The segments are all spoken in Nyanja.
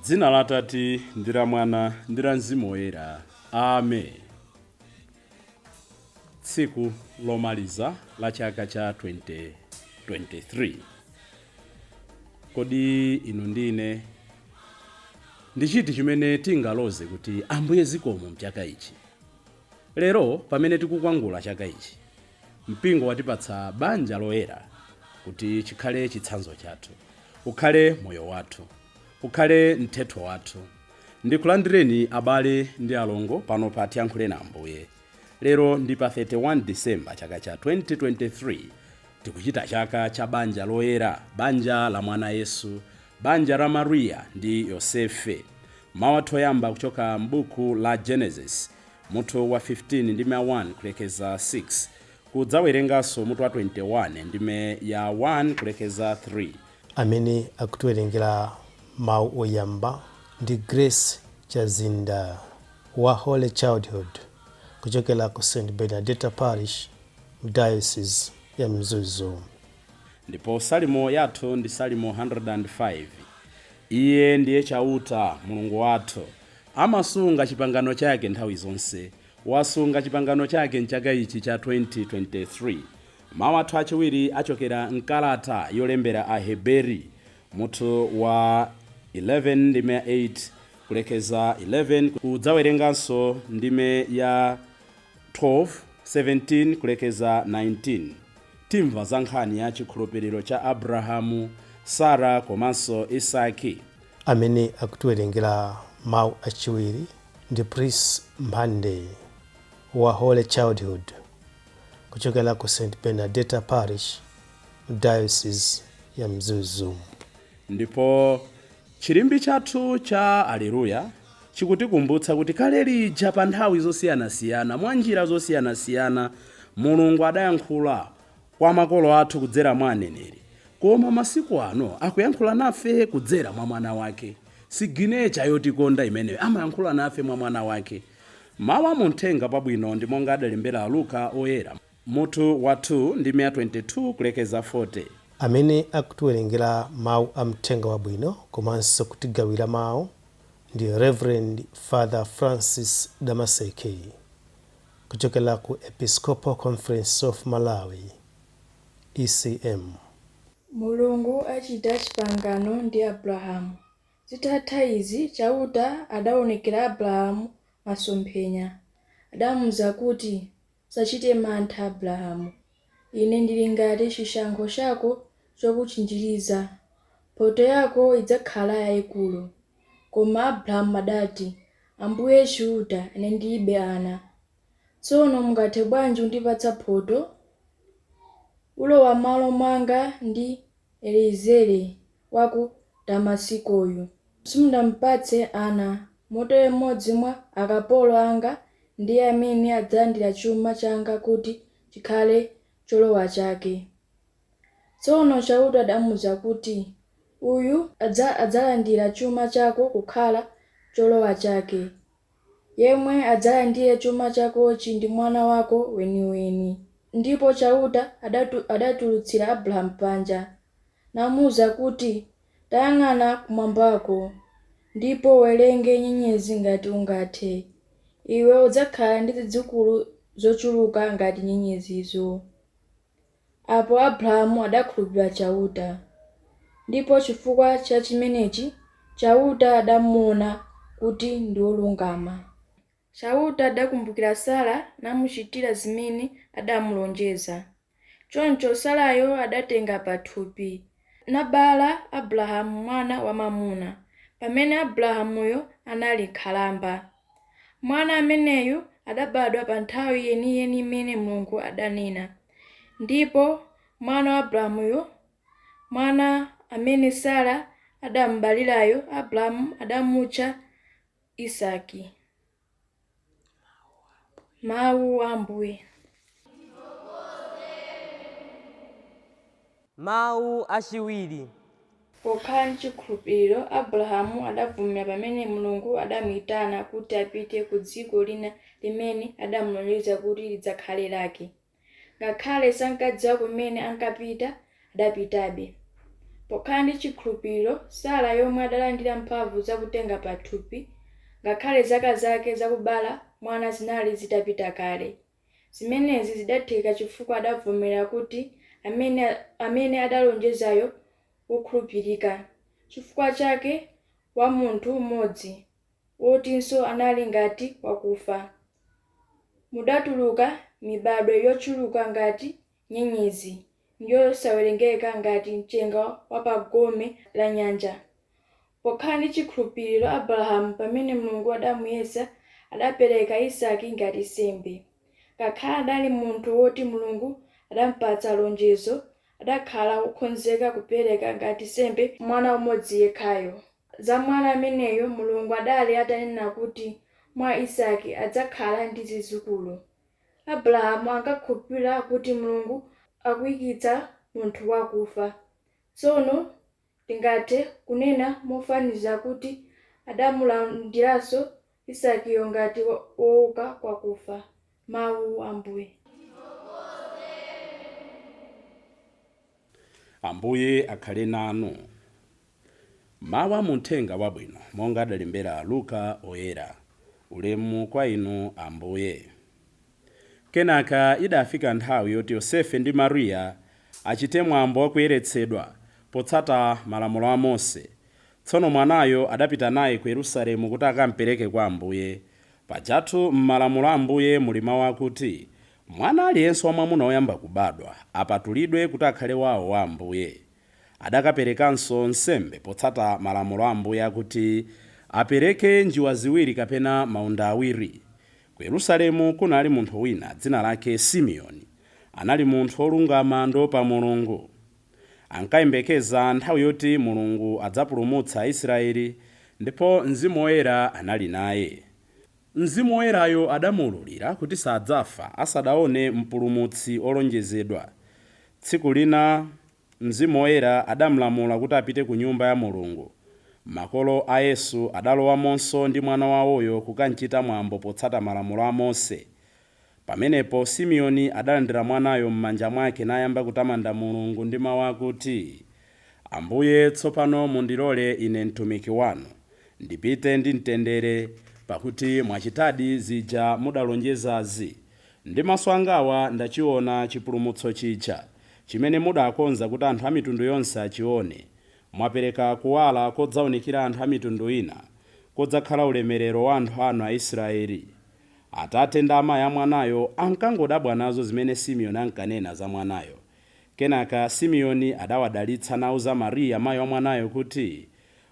Dzina la Atate ndi la Mwana ndi la Mzimu Woyera. Amen. Tsiku lomaliza la chaka cha 2023. Kodi inu ndi ine ndi chiti chimene tingaloze kuti Ambuye zikomo mchaka ichi? Lero pamene tikukwangula chaka ichi, mpingo watipatsa banja loyera kuti chikhale chitsanzo chathu, ukhale moyo wathu, ukhale mthetho wathu. Ndikulandireni abale ndi alongo pano pa Tiyankhuleni Ambuye. Lero ndi pa 31 December chaka cha 2023. Tikuchita chaka cha banja loyera, banja la mwana Yesu, banja la Mariya ndi Yosefe. Mawu athu oyamba kuchoka m'buku la Genesis, mutu wa 15 ndime ya 1 kulekeza 6, kudzawerenganso mutu wa 21 ndime ya 1 kulekeza 3. Amene akutiwerengera mawu oyamba ndi Grace Chazinda wa Holy Childhood kuchokera ku St Bernadetta Parish Diocese ya Mzuzu. Ndipo salimo yathu ndi Salimo 105. Iye ndiye Chauta, Mulungu wathu. Amasunga chipangano chake nthawi zonse. Wasunga chipangano chake mchaka ichi cha 2023. Mawu athu achiwiri achokera mkalata yolembera Aheberi, mutu wa 11 ndime ya 8 kulekeza 11, kudzawerenganso ndime ya 12, 17 kulekeza 19. Timva za nkhani ya chikhulupiriro cha Abrahamu, Sara komanso Isaki. Amene akutiwerengera mawu achiwiri ndi Prince Mphande wa Holy Childhood kuchokera ku St Bernadetta Parish Diocese ya Mzuzu. Ndipo chilimbi chathu cha Aleluya chikutikumbutsa kuti kale lija pa nthawi zosiyanasiyana, mwa njira zosiyanasiyana, Mulungu adayankhula kwa makolo athu kudzera mwa aneneri, koma masiku ano akuyankhula nafe kudzera mwa Mwana wake. Siginecha yotikonda imeneyo, amayankhula nafe mwa Mwana wake. Mawu a mu Mthenga Wabwino ndi monga adalembera Luka Oyera, mutu wa 2 ndime ya 22 kulekeza 40. Amene akutiwerengera mawu a Mthenga Wabwino komanso kutigawira mawu ndi Rev. Father Francis Damaseke kuchokera ku Episcopal Conference of Malawi, ECM. Mulungu achita chipangano ndi Abrahamu. Zitatha izi, Chauta adaonekera Abrahamu m'masomphenya. Adamuuza kuti, Usachite mantha Abrahamu. Ine ndili ngati chishango chako chokutchinjiriza. Mphotho yako idzakhala yaikulu. Koma Abrahamu adati, Ambuye Chiuta, ine ndilibe ana. Tsono mungathe bwanji kundipatsa mphotho? Wolowa m'malo mwanga ndi Eliezere wa ku Damasikoyu. Simudamupatse ana, motero mmodzi mwa akapolo anga ndiye amene adzalandira chuma changa kuti chikhale cholowa chake. Tsono Chauta adamuuza kuti, Uyu adzalandira chuma chako kukhala cholowa chake. Yemwe adzalandire chuma chakochi ndi mwana wako weniweni. Ndipo Chauta adatulutsira Abrahamu panja, namuuza kuti, Tayang'ana kumwambako, ndipo uwerenge nyenyezi ngati ungathe. Iwe udzakhala ndi zidzukulu zochuluka ngati nyenyezizo. Apo Abrahamu adakhulupirira Chauta, ndipo chifukwa cha chimenechi Chauta adamuwona kuti ndi wolungama. Chauta adakumbukira Sara namuchitira zimene adamulonjeza. Choncho Sarayo adatenga pathupi, nabala Abrahamu mwana wamwamuna, pamene Abrahamuyo anali nkhalamba. Mwana ameneyu adabadwa pa nthawi yeniyeni imene Mulungu adanena. Ndipo mwana wa Abrahamuyo, mwana amene Sara adamubalirayo, Abrahamu adamutcha Isaki. Mawu a Ambuye. Mawu achiwiri. Pokhala ndi chikhulupiriro, Abrahamu adavomera pamene Mulungu adamuitana kuti apite ku dziko lina limene adamulonjeza kuti lidzakhale lake. Ngakhale sankadziwa kumene ankapita, adapitabe. Pokhala ndi chikhulupiriro, Sara yemwe adalandira mphamvu zakutenga pathupi, ngakhale zaka zake zakubala mwana zinali zitapita kale. Zimenezi zidatheka chifukwa adavomera kuti amene, amene adalonjezayo wokhulupirika. Chifukwa chake wa munthu mmodzi, wotinso anali ngati wakufa, mudatuluka mibadwo yochuluka ngati nyenyezi ndi yosawerengeka ngati mchenga wa pa gombe la nyanja. Pokhala ndi chikhulupiriro, Abrahamu, pamene Mulungu adamuyesa, adapereka Isake ngati nsembe. Ngakhale adali munthu woti Mulungu adampatsa lonjezo, adakhala wokonzeka kupereka ngati nsembe mwana mmodzi yekhayo. Za mwana ameneyo Mulungu adali atanena kuti mwa Isake adzakhala ndi zidzukulu. Abrahamu ankakhulupirira kuti Mulungu akuukitsa munthu wakufa. Tsono tingathe kunena mofanizira kuti adamulandiranso Isakeyo ngati wouka kwa akufa. Mawu a Ambuye. Ambuye akhale nanu. Mawu a muthenga wabwino monga adalembera Luka Oyera. Ulemu kwa inu Ambuye. Kenaka idafika nthawi yoti Yosefe ndi Mariya achite mwambo wakuyeretsedwa potsata malamulo a Mose. Tsono mwanayo adapita naye ku Yerusalemu kuti akampereke kwa Ambuye. Pajatu m'malamulo a Ambuye muli mawu akuti, mwana aliyense wamwamuna woyamba kubadwa apatulidwe kuti akhale wawo wa Ambuye. Adakaperekanso nsembe potsata malamulo a Ambuye akuti apereke njiwa ziwiri kapena maunda awiri. Ku Yerusalemu kunali munthu wina dzina lake Simeoni. Anali munthu wolungama ndi woopa Mulungu. Ankayembekeza nthawi yoti Mulungu adzapulumutsa Aisraeli, ndipo Mzimu Woyera anali naye. Mzimu Woyerayo adamuululira kuti sadzafa asadaone Mpulumutsi wolonjezedwa. Tsiku lina Mzimu Woyera adamlamula kuti apite ku Nyumba ya Mulungu. Makolo a Yesu adalowamonso ndi mwana waoyo kukamchita mwambo potsata malamulo a Mose. Pamenepo Simeoni adalandira mwanayo m'manja mwake nayamba kutamanda Mulungu ndi mau akuti, Ambuye, tsopano mundilole ine mtumiki wanu, ndipite ndi mtendere, pakuti mwachitadi zija mudalonjezazi. Ndi maso angawa ndachiona chipulumutso chija, chimene mudakonza kuti anthu a mitundu yonse achione. Mwapereka kuwala kodzaunikira anthu a mitundu ina, kodzakhala ulemerero wa anthu anu Aisraeli. Atate ndi amayi a mwanayo ankangodabwa nazo zimene Simeoni ankanena za mwanayo. Kenaka Simeoni adawadalitsa nauza Mariya mayi wa mwanayo kuti,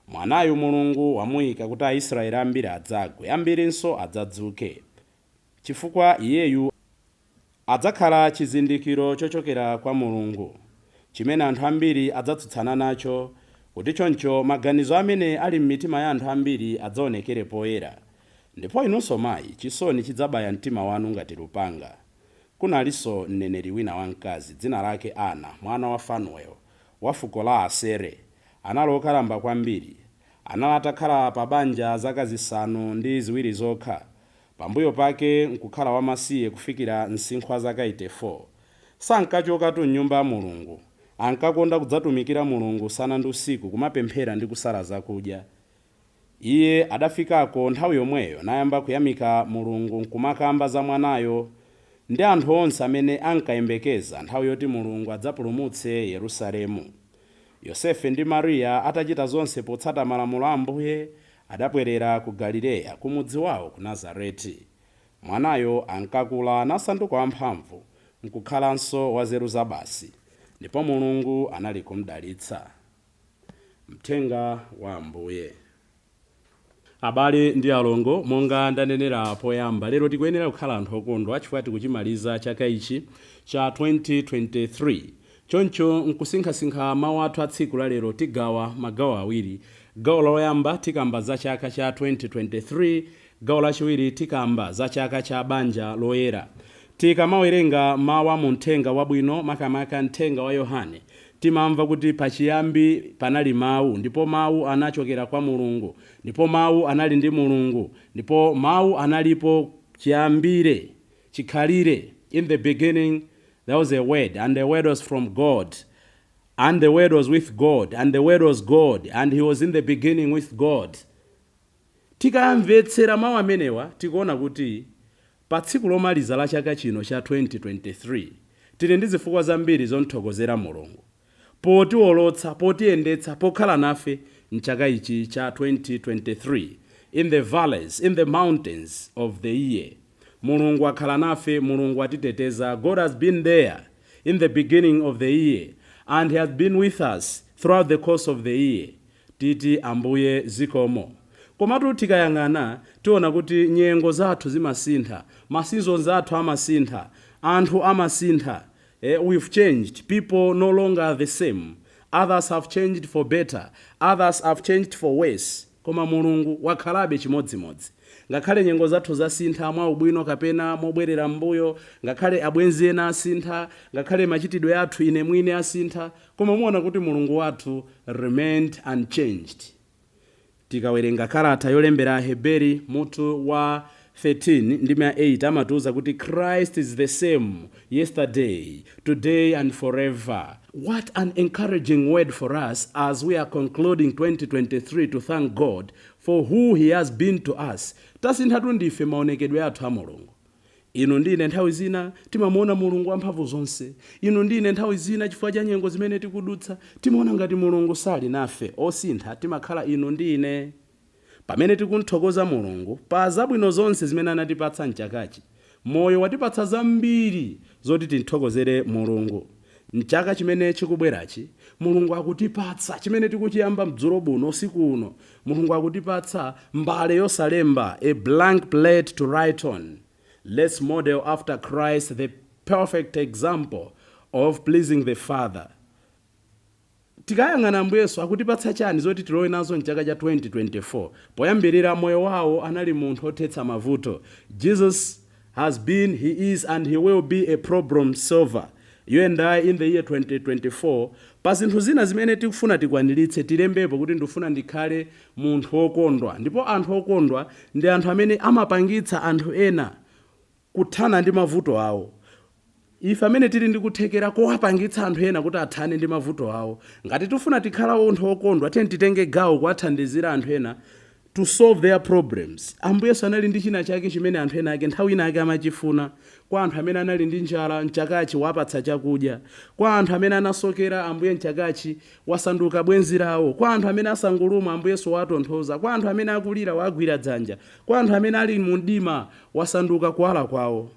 Mwanayu Mulungu wamuika kuti Aisraeli ambiri adzagwe, ambirinso adzadzuke. Chifukwa iyeyu adzakhala chizindikiro chochokera kwa Mulungu, chimene anthu ambiri adzatsutsana nacho, kuti choncho maganizo amene ali m'mitima ya anthu ambiri adzaonekere poyera. Ndipo inunso mayi, chisoni chidzabaya mtima wanu ngati lupanga. Kunalinso mneneri wina wamkazi, dzina lake Ana, mwana wa Fanuelo, wa fuko la Asere. Anali wokalamba kwambiri. Anali atakhala pa banja zaka 7 zokha, pambuyo pake nkukhala wamasiye kufikira msinkhu wa zaka 84. Sankachokatu m'Nyumba ya Mulungu. Ankakonda kudzatumikira Mulungu usana ndi usiku, kumapemphera ndi kusala zakudya. Iye adafikako nthawi yomweyo nayamba kuyamika Mulungu nkumakamba za mwanayo ndi anthu onse amene ankayembekeza nthawi yoti Mulungu adzapulumutse Yerusalemu. Yosefe ndi Mariya atachita zonse potsata malamulo a Ambuye, adabwerera ku Galileya, ku mudzi wao ku Nazareti. Mwanayo ankakula nasanduka wamphamvu, nkukhalanso wa nzeru zabasi, ndipo Mulungu anali kumdalitsa. Mthenga wa Ambuye. Abale ndi alongo, monga ndanenera poyamba, lero tikuyenera kukhala anthu okondwa chifukwa tikuchimaliza chaka ichi cha 2023. Choncho nkusinkhasinkha mawu athu a tsiku la lero tigawa magawo awiri. Gawo loyamba tikamba za chaka cha 2023, gawo lachiwiri tikamba za chaka cha banja loyera. Tikamawerenga mawu a mu Mthenga Wabwino, makamaka Mthenga wa Yohane, timamva kuti pachiyambi panali Mawu, ndipo Mawu anachokera kwa Mulungu, ndipo Mawu anali ndi Mulungu, ndipo Mawu analipo chiyambire, chikhalire. In the beginning there was a word, and the word was from God. And the Word was with God, and the Word was God, and he was in the beginning with God. Tikamvetsera mawu amenewa, tikuona kuti pa tsiku lomaliza la chaka chino cha 2023 tili ndi zifukwa zambiri zomthokozera Mulungu potiwolotsa, potiyendetsa, pokhala nafe mchaka ichi cha 2023. In the valleys, in the mountains of the year, Mulungu akhala nafe, Mulungu atiteteza. God has been there in the beginning of the year and he has been with us throughout the course of the year. Titi Ambuye zikomo. Komatu tikayang'ana tiona kuti nyengo zathu zimasintha, ma seasons athu amasintha, anthu amasintha. We've changed. People no longer are the same. Others have changed for better, others have changed for worse, koma Mulungu wakhalabe chimodzimodzi. Ngakhale nyengo zathu zasintha mwa ubwino kapena mobwerera mbuyo, ngakhale abwenzi ena asintha, ngakhale machitidwe athu ine mwini asintha, koma muona kuti Mulungu wathu remained unchanged. Tikawerenga kalata yolembera Aheberi mutu wa 13 ndi 8, amatiuza kuti Christ is the same yesterday, today and forever. What an encouraging word for us as we are concluding 2023 to thank God for who he has been to us. Tasinthatu ndife maonekedwe athu a Mulungu. Inu ndine nthawi zina timamuona Mulungu wamphamvu zonse. Inu ndine nthawi zina, chifukwa cha nyengo zimene tikudutsa, timaona ngati Mulungu sali nafe. Osintha timakhala inu ndine. Pamene tikunthokoza Mulungu pa zabwino zonse zimene anatipatsa mchakachi, moyo watipatsa zambiri zoti tinthokozere Mulungu. Mchaka chimene chikubwerachi, Mulungu akutipatsa chimene tikuchiyamba mdzulo buno, usiku uno. Mulungu akutipatsa mbale yosalemba, a blank plate to write on. Let's model after Christ, the perfect example of pleasing the Father. Tikayang'ana Ambuye Yesu akutipatsa chani zoti tilowe nazo mchaka cha 2024? Poyambirira moyo wawo anali munthu othetsa mavuto. Jesus has been, he is and he will be a problem solver. You and I, in the year 2024, pa zinthu zina zimene tikufuna tikwaniritse, tilembepo kuti ndifuna ndikhale munthu wokondwa. Ndipo anthu okondwa ndi anthu amene amapangitsa anthu ena kuthana ndi mavuto awo. Ife amene tili ndi kuthekera kowapangitsa anthu ena kuti athane ndi mavuto awo, ngati tifuna tikhala anthu okondwa, tiye titenge gawo kuwathandizira anthu ena to solve their problems. Ambuye Yesu anali ndi china chake chimene anthu ena ake nthawi ina ake amachifuna. Kwa anthu amene anali ndi njala mchakachi, wapatsa chakudya. Kwa anthu amene anasokera, Ambuye mchakachi wasanduka bwenzi lawo. Kwa anthu amene asangulumwa, Ambuye Yesu watonthoza. Kwa anthu amene akulira, wagwira dzanja. Kwa anthu amene ali mu mdima, wasanduka kuwala kwawo.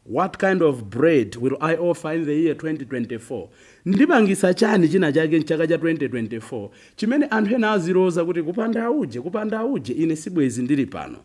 What kind of bread will I offer in the year 2024? Ndipangisa chani china chake mchaka cha 2024 chimene anthu ena aziloza kuti kupanda auje, kupanda auje, ine sibwezi ndili pano?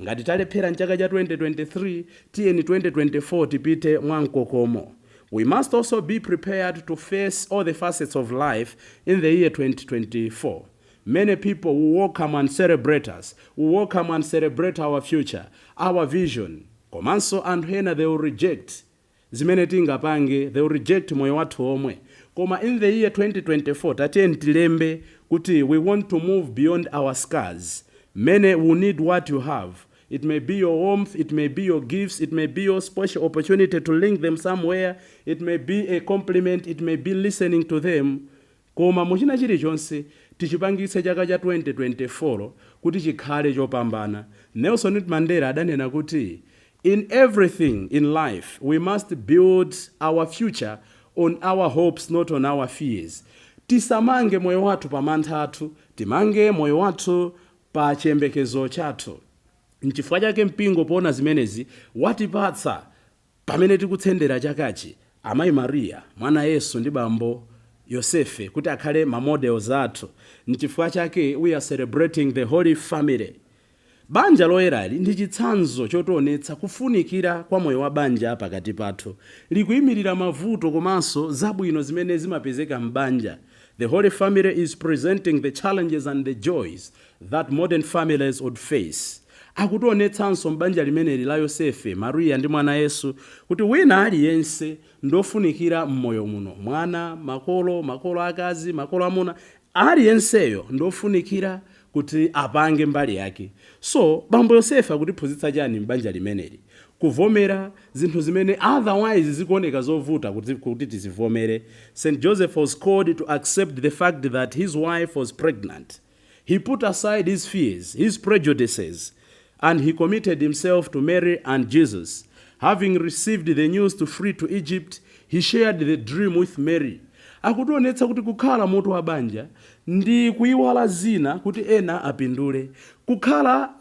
Ngati talephera mchaka cha 2023, tiyeni 2024 tipite mwamkokomo. We must also be prepared to face all the facets of life in the year 2024. Many people will welcome and celebrate us, will welcome and celebrate our future, our vision. Komanso anthu ena, they will reject zimene tingapange, they will reject moyo wathu omwe. Koma in the year 2024, tatiyeni tilembe kuti we want to move beyond our scars. Many will need what you have. It may be your warmth, it may be your gifts, it may be your special opportunity to link them somewhere, it may be a compliment, it may be listening to them. Koma muchina chilichonse, tichipangitse chaka cha 2024 kuti chikhale chopambana. Nelson Mandela adanena kuti in everything in life we must build our future on our hopes, not on our fears. Tisamange moyo wathu pa mantha athu, timange moyo wathu pa chiyembekezo chathu. Nchifukwa chake mpingo poona zimenezi watipatsa, pamene tikutsendera chakachi, Amayi Mariya, mwana Yesu ndi bambo Yosefe kuti akhale ma models athu. Nchifukwa chake we are celebrating the Holy Family. Banja loyerali ndi chitsanzo chotionetsa kufunikira kwa moyo wa banja pakati pathu. Likuyimirira mavuto komanso zabwino zimene zimapezeka m'banja. The Holy Family is presenting the challenges and the joys that modern families would face. Akutionetsanso m'banja limeneli la Yosefe, Mariya ndi mwana Yesu kuti wina aliyense ndofunikira m'moyo muno. Mwana, makolo, makolo akazi, makolo amuna, aliyenseyo ndofunikira kuti apange mbali yake. So bambo Yosefe akutiphunzitsa chani m'banja limeneli? Kuvomera zinthu zimene otherwise zikuoneka zovuta kuti tizivomere. St Joseph was called to accept the fact that his wife was pregnant. He put aside his fears, his prejudices, and he committed himself to Mary and Jesus. Having received the news to flee to Egypt, he shared the dream with Mary. Akutionetsa kuti kukhala mutu wa banja ndi kuyiwala zina kuti ena apindule. Kukhala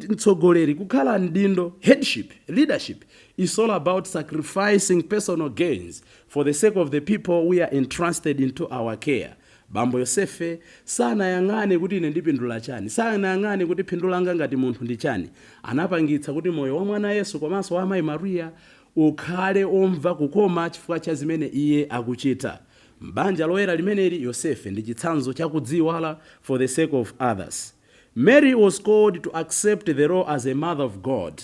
mtsogoleri, kukhala mdindo, headship, leadership is all about sacrificing personal gains for the sake of the people we are entrusted into our care. Bambo Yosefe sanayang'ane kuti ine ndipindula chani, sanayang'ane kuti phindu langa ngati munthu ndi chani. Anapangitsa kuti moyo wa mwana Yesu komanso wa amayi Mariya ukhale omva kukoma chifukwa cha zimene iye akuchita. M'banja loyera limeneli, Yosefe ndi chitsanzo chakudziwala for the sake of others. Mary was called to accept the role as a mother of God.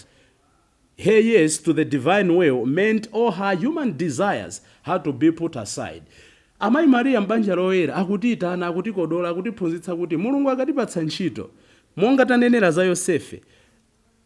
Her yes to the divine will meant all her human desires had to be put aside. Amayi Mariya m'banja loyera akutiyitana, akutikodola, akutiphunzitsa kuti Mulungu akatipatsa ntchito, monga tanenera za Yosefe,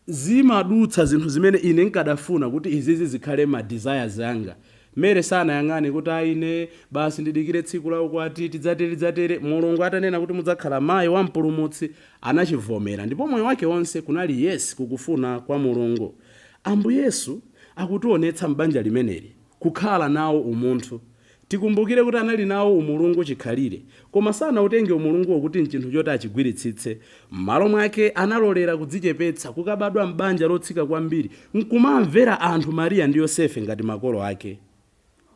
zimadutsa zinthu zimene ine nkadafuna kuti izizi zikhale ma desires anga. Mere sanayang'ane kuti aine basi ndidikire tsiku la ukwati, tidzatere, tidzatere. Mulungu atanena kuti mudzakhala mayi wa Mpulumutsi, anachivomera, ndipo moyo wake wonse kunali yes kukufuna kwa Mulungu. Ambuye Yesu akutionetsa m'banja limeneli kukhala nawo umunthu. Tikumbukire kuti anali nawo umulungu chikhalire, koma sanautenge umulunguwo kuti nchinthu choti achigwiritsitse. M'malo mwake analolera kudzichepetsa, kukabadwa m'banja lotsika kwambiri, nkumamvera anthu, Mariya ndi Yosefe ngati makolo ake.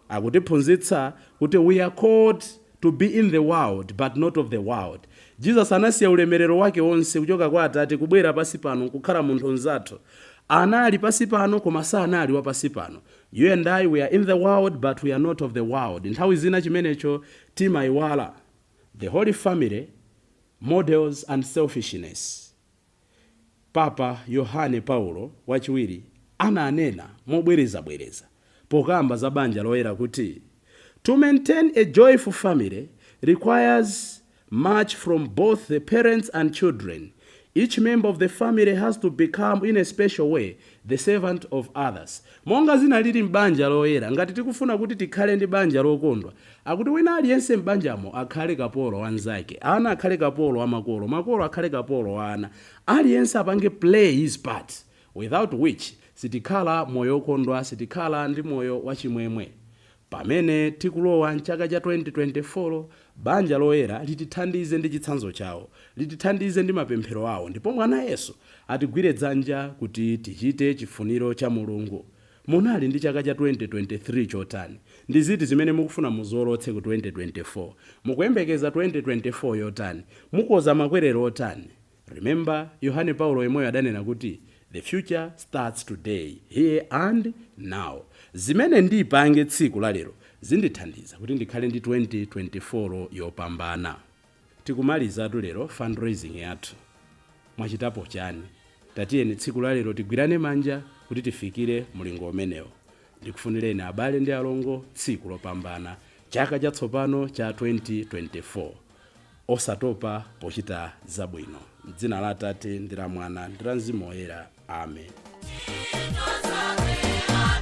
Akutiphunzitsa kuti we are called to be in the world but not of the world. Jesus anasiya ulemerero wake wonse kuchoka kwa Atate, kubwera pasi pano kukhala munthu mzathu. Anali pasi pano koma sanali wa pasi pano. You and I, we are in the world but we are not of the world. Nthawi zina chimenecho timayiwala. The Holy Family models unselfishness. Papa Yohane Paulo Wachiwiri ananena mobwerezabwereza pokamba za banja loyera kuti to maintain a joyful family requires much from both the parents and children. Each member of the family has to become in a special way the servant of others. Monga zinalili m'banja loyera, ngati tikufuna kuti tikhale ndi banja lokondwa, akuti wina aliyense m'banjamo akhale kapolo wanzake. Ana akhale kapolo wa makolo, makolo akhale kapolo wa ana. Aliyense apange play his part, without which sitikhala moyo wokondwa, sitikhala ndi moyo wachimwemwe. Pamene tikulowa mchaka cha 2024, banja loyera litithandize ndi chitsanzo chawo, litithandize ndi mapemphero awo, ndipo mwana Yesu atigwire dzanja kuti tichite chifuniro cha Mulungu. Munali ndi chaka cha 2023 chotani? Ndi ziti zimene mukufuna muzolotse ku 2024? Mukuyembekeza 2024 yotani? Mukoza makwerero otani? Remember, Yohane Paulo yemweyo adanena kuti the future starts today, here and now. Zimene ndipange tsiku la lero zindithandiza kuti ndikhale ndi 2024 yopambana. Tikumalizatu lero fundraising yathu. Mwachitapo chani? Tatiyeni tsiku la lero tigwirane manja kuti tifikire mulingo umenewo. Ndikufunireni abale ndi alongo tsiku lopambana, chaka chatsopano cha 2024, osatopa pochita zabwino. Mdzina la Atate ndi la Mwana ndi la Mzimu Woyera, amen. Ntchito zake.